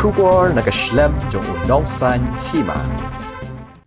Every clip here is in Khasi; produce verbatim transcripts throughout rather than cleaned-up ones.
Khubor na ka shlem jong u Nongsaiñ Hima.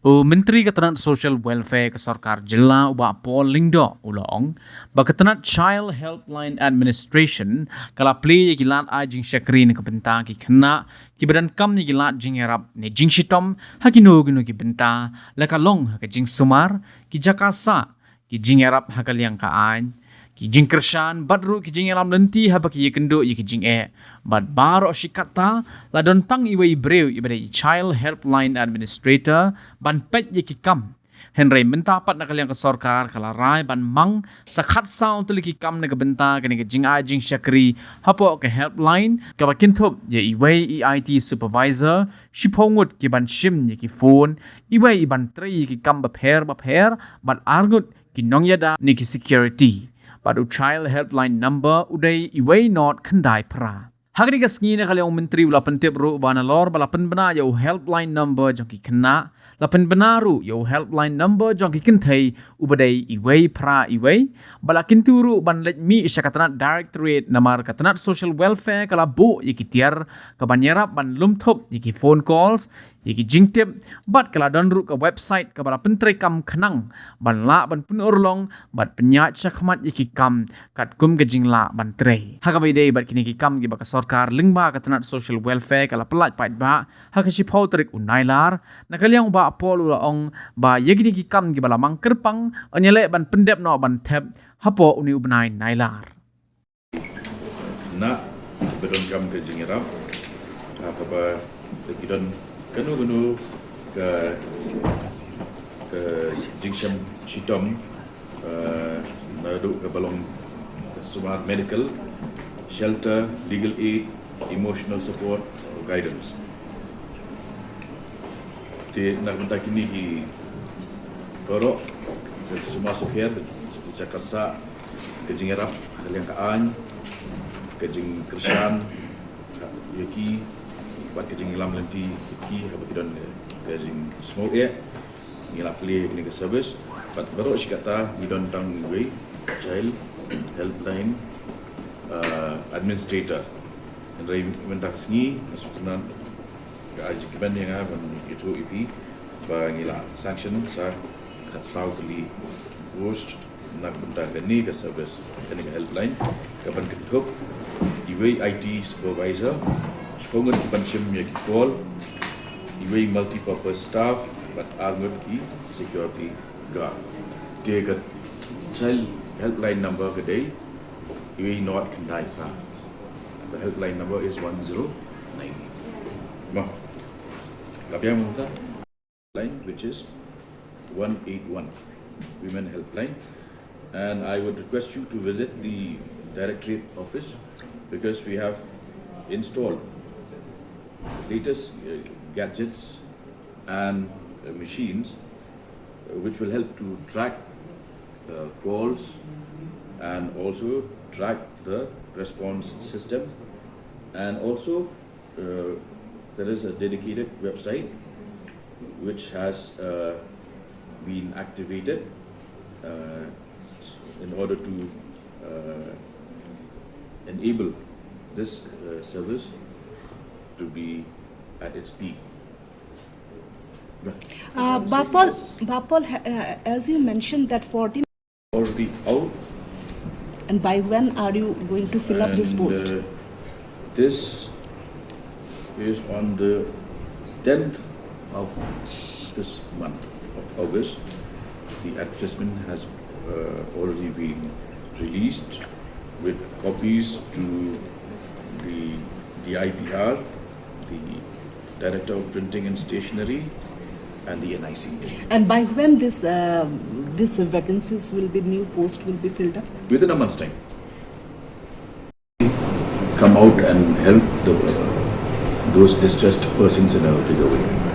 U Myntri ka tnat Social Welfare ka sorkar jylla u Bah Paul Lyngdoh u la ong ba ka tnat Child Helpline Administration ka la plie ïa ki lad ai jingshakri na ka bynta ki khynnah kiba donkam ïa ki lad jingïarap ne jingshitom ha kino kino ki bynta, la ka long ha ka jingsumar, ki jaka sah, ki jingïarap ha ka liang ka aiñ, ki jingkyrshan bad ruh ki jingïalam lynti haba ki ïakynduh ïa ki jingeh. Bad baroh shi katta la don tang iwei i briew iba dei i Child Helpline Administrator ban peit ïa ki kam. Hynrei mynta pat na ka liang ka sorkar ka la rai ban mang sa khatsaw tylli ki kam na ka bynta kane ka jingai jingshakri hapoh ka helpline, kaba kynthup ïa iwei i I T supervisor, shiphew ngut ki ban shim ïa ki phone, iwei i ban trei ïa ki kam bapher bapher, bad ar ngut ki nongïada ne ki security. Bad u Child Helpline number u dei iwei not khyndai phra. Ha kane ka sngi na ka liang u Myntri u la pyntip ruh ba nalor ba la pynbna ïa u helpline number jong ki khynnah, la pynbna ruh ïa u helpline number jong ki kynthei uba dei iwei phra iwei, ba la kyntu ruh ban leit mih sha ka tnat Directorate namar ka tnat Social Welfare ka la buh ïa ki tiar ka ban ïarap ban lum thup ïa ki phone calls, ïa ki jingtip, bad ka la don ruh ka website kaba la pyntreikam khnang ban lah ban pynurlong bad pynïaid shakhmat ïa ki kam katkum ka jinglah ban trei. Ha kaba ïadei bad kine ki kam kiba ka sorkar lyngba ka tnat Social Welfare ka la pyllait paidbah ha ka shiphew tarik u Nailar, na ka liang u Bah Paul u la ong ba ïa kine ki kam kiba la mang kyrpang yn ïaleh ban pyndep noh ban thep hapoh une u bnai Nailar. Na ba donkam ka jingïarap, ha kaba ki don kano kano ka, ka jingshem shitom, eh, naduh kaba long sumar medical, shelter, legal aid, emotional support, guidance. Te na ka bynta kine ki baroh, ka sumar sukher, ka jaka sah, ka jingïarap ha ka liang ka aiñ, ka jingkyrshan ïa ki, bad ka jingïalam lynti ïa ki haba ki don ka jingsngew eh, ngi la plie ïa kane ka service. Bad baroh shi katta ngi don tang iwei Child Helpline, uh, Administrator. Hynrei mynta ka sngi nga sngewtynnat ka ai jingkmen ïa nga ban ïathuh ïa phi ba ngi la sanction sa khatsaw tylli post na ka bynta kane ka service, kane ka helpline, ka ban kynthup iwei I T supervisor, shiphew ngut ki ban shim ïa ki call, iwei multipurpose staff, bad ar ngut ki security guard. Te ka Child Helpline number ka dei iwei not khyndai phra. The helpline number is one zero nine. Mo. Ka biang mo ta? Line, which is one eight one, Women Helpline. And I would request you to visit the Directorate office, because we have installed the latest, uh, gadgets and, uh, machines, uh, which will help to track, uh, calls and also track the response system. And also, uh, there is a dedicated website which has, uh, been activated, uh, in order to, uh, enable this, uh, service to be at its peak. Yeah. Uh, Bah Paul, Bah Paul, ha-, uh, as you mentioned that fourteen already out. And by when are you going to fill up this And, post? Uh, this is on the tenth of this month of August. The advertisement has, uh, already been released with copies to the D I P R, the Director of Printing and Stationery, and the N I C. And by when this, uh, this vacancies will be, new post will be filled up? Within a month's time. Come out and help the, those distressed persons in a bigger way.